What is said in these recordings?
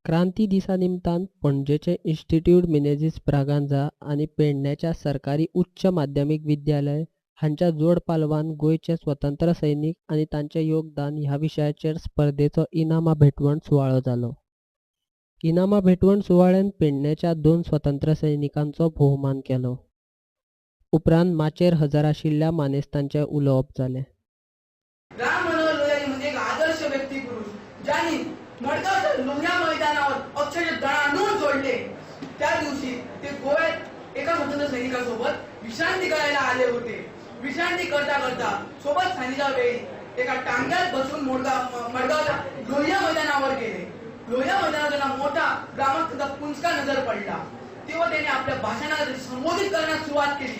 क्रांती दिसा निमतान पणजेचे इन्स्टिट्यूट मिनेझीस ब्रागांझा आनी पेडण्याच्या सरकारी उच्च माध्यमीक विद्यालय हांच्या जोड पालवान गोंयचे स्वतंत्र सैनीक आनी तांचे योगदान ह्या विशयाचेर स्पर्धेचो इनामां भेटवण सुवाळो जालो. इनामां भेटवण सुवाळ्यांत पेडण्याच्या 2 स्वतंत्र सैनिकांचो भोवमान केलो. उपरांत माचयेर हजर आशिल्ल्या मानेस्तांचें उलोवप जालें. राम मनोहर लोहिया म्हणजे एक आदर्श व्यक्ती पुरुष, ज्यांनी मडगावच्या लोहिया मैदानावर अक्षरशः दणाणून सोडले. त्या दिवशी ते गोव्यात एका स्वतंत्र सैनिकासोबत विश्रांती करायला आले होते. विश्रांती करता करता सोबत सांजेच्या वेळी एका टांग्यात बसून मडगावच्या लोहिया मैदानावर गेले. लोहिया मैदानावर त्यांना मोठा ग्रामस्थांचा पुंजका नजर पडला. तेव्हा त्यांनी आपल्या भाषणाला संबोधित करण्यास सुरुवात केली.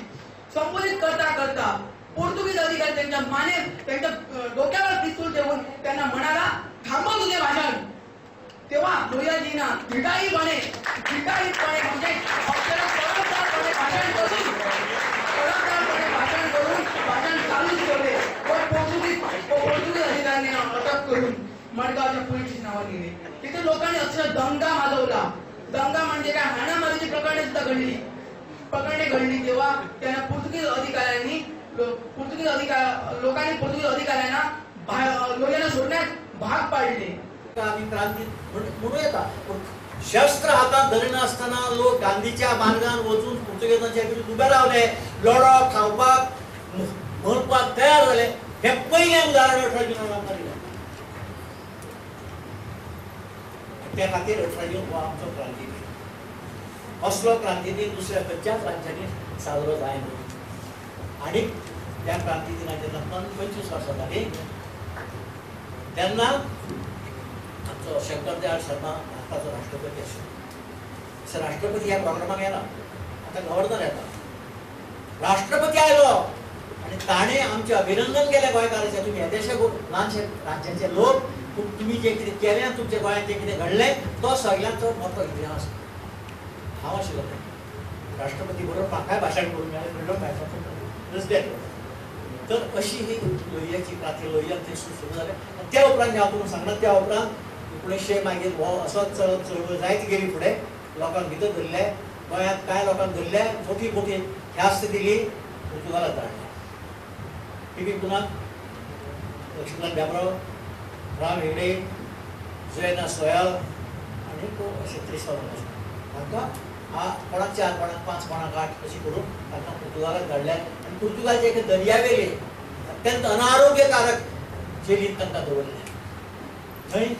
संबोधित करता करता पोर्तुगीज अधिकारी त्यांच्या माने त्यांच्या डोक्यावर पिस्तूल ठेवून त्यांना म्हणाला, थांबव तुझे भाषण. तेव्हा लोहियाजींना धिटाईपणे धिटाईपणे म्हणजे अक्षरशः कडकदारपणे भाषण करून कडकदारपणे भाषण करून भाषण चालूच ठेवले व पोर्तुगीज पोर्तुगीज अधिकाऱ्यांनी अटक करून मडगावच्या पोलीस स्टेशनावर नेले. तिथे लोकांनी अक्षरशः दंगा माजवला. दंगा म्हणजे काय, हाणामारीची प्रकरणे सुद्धा घडली, प्रकरणे घडली. तेव्हा त्यांना पोर्तुगीज अधिकाऱ्यांनी पोर्तुगीज अधिकार लोकांनी पोर्तुगीज अधिकाऱ्यांना लोहियांना सोडण्यात भाग पाडले. आमी क्रांती म्हणू येता, पूण शस्त्र हातांत धरिनासतना लोक गांधीच्या मार्गान वचून पुर्तुगेजांच्या विरुद्ध उबे रावले, लढो खावपाक मरपाक तयार जाले. हें पयलें उदाहरण 18 जून आमकां दिलें. त्या खातीर 18 जून हो आमचो क्रांती दिन. असलो क्रांती दिन दुसऱ्या खंयच्याच राज्यांनी साजरो जायना. आनी त्या क्रांती दिनाचे जेन्ना 25 वर्सां जालीं तेन्ना आमचो शंकर दयाळ शर्मा भारताचो राष्ट्रपती आशिल्लो. राष्ट्रपती ह्या प्रोग्रामाक येना, आतां गव्हर्नर येता. राष्ट्रपती आयलो आनी ताणें आमचें अभिनंदन केलें गोंयकाराचें. तुमी येदेशे ल्हानशे राज्याचे लोक, तुमी जें कितें केलें, तुमच्या गोंयांत जें कितें घडलें तो सगळ्यांचो मोठो इतिहास. हांव आशिल्लो थंय राष्ट्रपती बरोबर, म्हाकाय भाशण करूंक मेळ्ळें, फ्रिडम फायटराचो प्रेसिडेंट. तर अशी ही लोहियाची क्रांती, लोहिया थंय सुरू जालें. त्या उपरांत हांव तुमकां सांगना, त्या उपरांत 1900 मागीर हो असोच चलत चळवळ जायत गेली फुडें. लोकांक भितर धरले, गोंयांत कांय लोकांक धरले, मोठी मोठी ख्यास्त दिली, पुर्तुगालाक धाडले. पी पी पुनाक, लक्ष्मीकांत भेंब्रो, राम हेगडे, जुयना सोयल आनी अशे 30 लोक आशिल्ले. तांकां कोणाक 4, कोणाक 5, कोणाक 8 अशी करून तांकां पुर्तुगालाक धाडले. आनी पुर्तुगालचे एके दर्यावेले अत्यंत अनारोग्यकारक जेलींत तांकां दवरले. थंय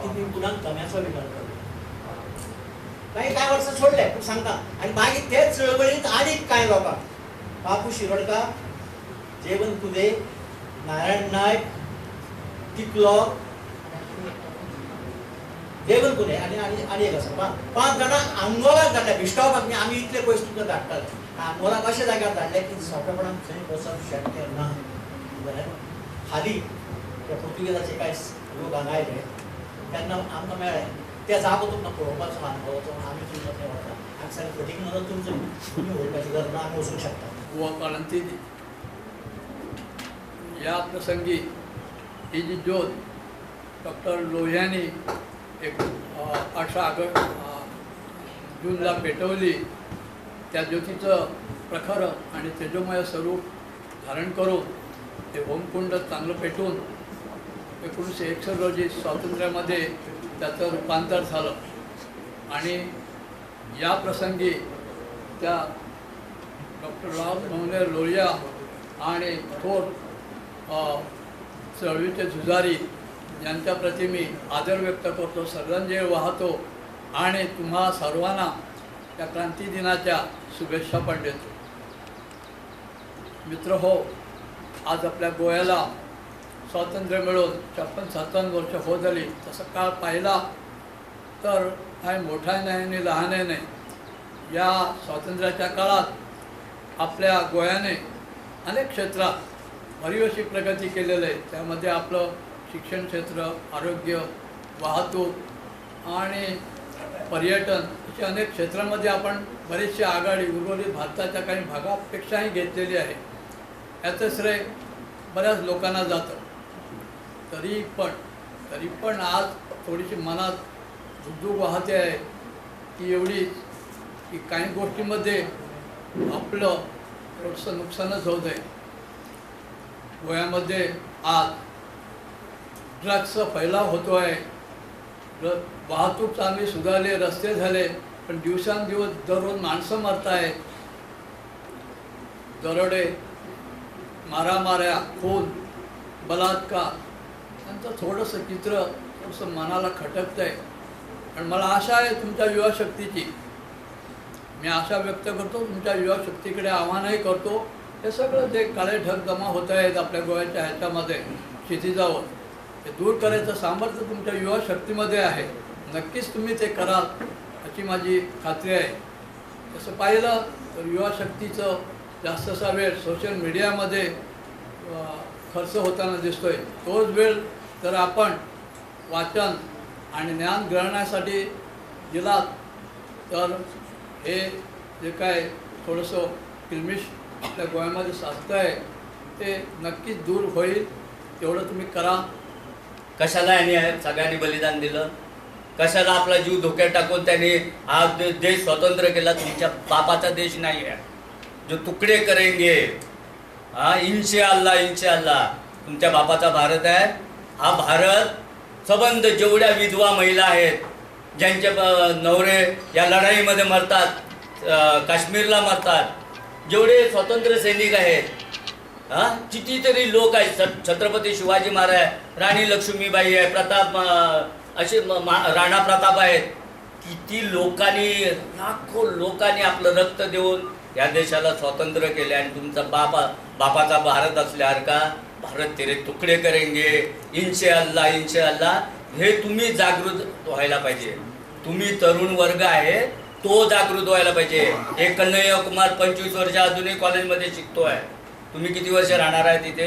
पी पुनाक दम्याचो विकार पडलो. मागीर कांय वर्सां सोडले, पूण सांगता. आनी मागीर तेच चळवळींत आनीक कांय लोकांक, बापू शिरोडकर, जेवन कुदे, नारायण नायक, टिकलो, जेवन कुदे आनी आनी आनी एक आसा, 5 जाणां आंगोलाक धाडले भिश्टावपाक. न्ही, आमी इतले पयस तुमकां धाडटाले, आंगोलाक अशा जाग्यार धाडले की सोंपेपणान थंय वचप शक्य ना. बरें, हालीं त्या पुर्तुगेजाचे कांय लोक हांगा आयले तेन्ना आमकां मेळ्ळें त्या जागो तुमकां पळोवपाचो अनुभवाचो. आमी तुमकां थंय वता, आमी सारकें फटींग म्हणून तुमचो तुमी उलोवपाची गरज ना, आमी वचूंक शकता. गोवा क्रांती दिन या प्रसंगी ही जी ज्योत डॉक्टर लोहियांनी 18 ऑगस्ट जूनला पेटवली, त्या ज्योतीचं प्रखर आणि तेजोमय स्वरूप धारण करून ते होमकुंड चांगलं पेटवून 1961 रोजी स्वातंत्र्यामध्ये त्याचं रूपांतर झालं. आणि या प्रसंगी त्या डॉक्टर राम मनोहर लोहिया आणि थोर चळवळीचे झुजारी यांच्या प्रती मी आदर व्यक्त करतो, श्रद्धांजली वाहतो आणि तुम्हा सर्वांना त्या क्रांती दिनाच्या शुभेच्छा पण देतो. मित्र हो, आज आपल्या गोव्याला स्वातंत्र्य मिळून 56-57 वर्ष होत झाली. तसं काळ पाहिला तर काय मोठा नाही आणि लहानही नाही. या स्वातंत्र्याच्या काळात आपल्या गोव्याने अनेक क्षेत्रात भरीव अशी प्रगती केलेली आहे. त्यामध्ये आपलं शिक्षण क्षेत्र, आरोग्य, वाहतूक आणि पर्यटन अशा अनेक क्षेत्रामध्ये आपण बरीचशी आघाडी उर्वरित भारताच्या काही भागापेक्षाही घेतलेली आहे. याचं श्रेय बऱ्याच लोकांना जातं. तरी पण आज थोडीशी मनात दुखदुख वाहते आहे ती एवढीच की काही गोष्टीमध्ये आपलं थोडंसं नुकसानच होत आहे. गोव्यामध्ये आज ड्रग्सचा फैलाव होतो आहे. वाहतूक चांगली सुधारली, रस्ते झाले, पण दिवसेंदिवस दररोज माणसं मरत आहेत. दरोडे, मारामाऱ्या, खून, बलात्कार यांचं थोडंसं चित्र थोडंसं मनाला खटकतं आहे. आणि मला आशा आहे तुमच्या युवाशक्तीची, मी आशा व्यक्त करतो, तुमच्या युवाशक्तीकडे आव्हानही करतो. हे सगळं जे काळे ढग जमा होत आहेत आपल्या गोव्याच्या ह्याच्यामध्ये क्षितिजावर, ते दूर करायचं सामर्थ्य तुमच्या युवाशक्तीमध्ये आहे. नक्कीच तुम्ही ते कराल अशी माझी खात्री आहे. तसं पाहिलं तर युवाशक्तीचं जास्तसा वेळ सोशल मीडियामध्ये खर्च होताना दिसतो आहे. तोच वेळ जर आपण वाचन आणि ज्ञान ग्रहणासाठी दिलात तर हे जे काय थोडंसं किल्मिश आपल्या गोव्यामध्ये साचतं आहे ते नक्कीच दूर होईल. तेवढं तुम्ही करा. कशाला यांनी सगळ्यांनी बलिदान दिलं? कशाला आपला जीव धोक्यात टाकून त्यांनी हा देश स्वतंत्र केला? तुमच्या बापाचा देश नाही आहे जो तुकडे करेंगे. हा इन्शाअल्लाह इन्शाअल्लाह तुमच्या बापाचा भारत आहे हा भारत. सबंध जेवढ्या विधवा महिला आहेत ज्यांचे नवरे या लढाईमध्ये मरतात, काश्मीरला मरतात, जेवढे स्वातंत्र्य सैनिक आहेत, हां कितीतरी लोक आहेत, छत्रपती शिवाजी महाराज, राणी लक्ष्मीबाई आहे, प्रताप असे राणा प्रताप आहेत, किती लोकांनी, लाखो लोकांनी आपलं रक्त देऊन या देशाला स्वातंत्र्य केले. आणि तुमचा बापाचा भारत असल्यासारखा भारत तेरे तुकडे करेंगे इन्शाअल्लाह इन्शाअल्लाह. हे तुम्ही जागृत व्हायला पाहिजे. तुम्ही तरुण वर्ग आहे तो जागृत व्हायला पाहिजे. एक कन्हैया कुमार 25 वर्ष अजूनही कॉलेजमध्ये शिकतो आहे. तुम्ही किती वर्ष राहणार आहे तिथे?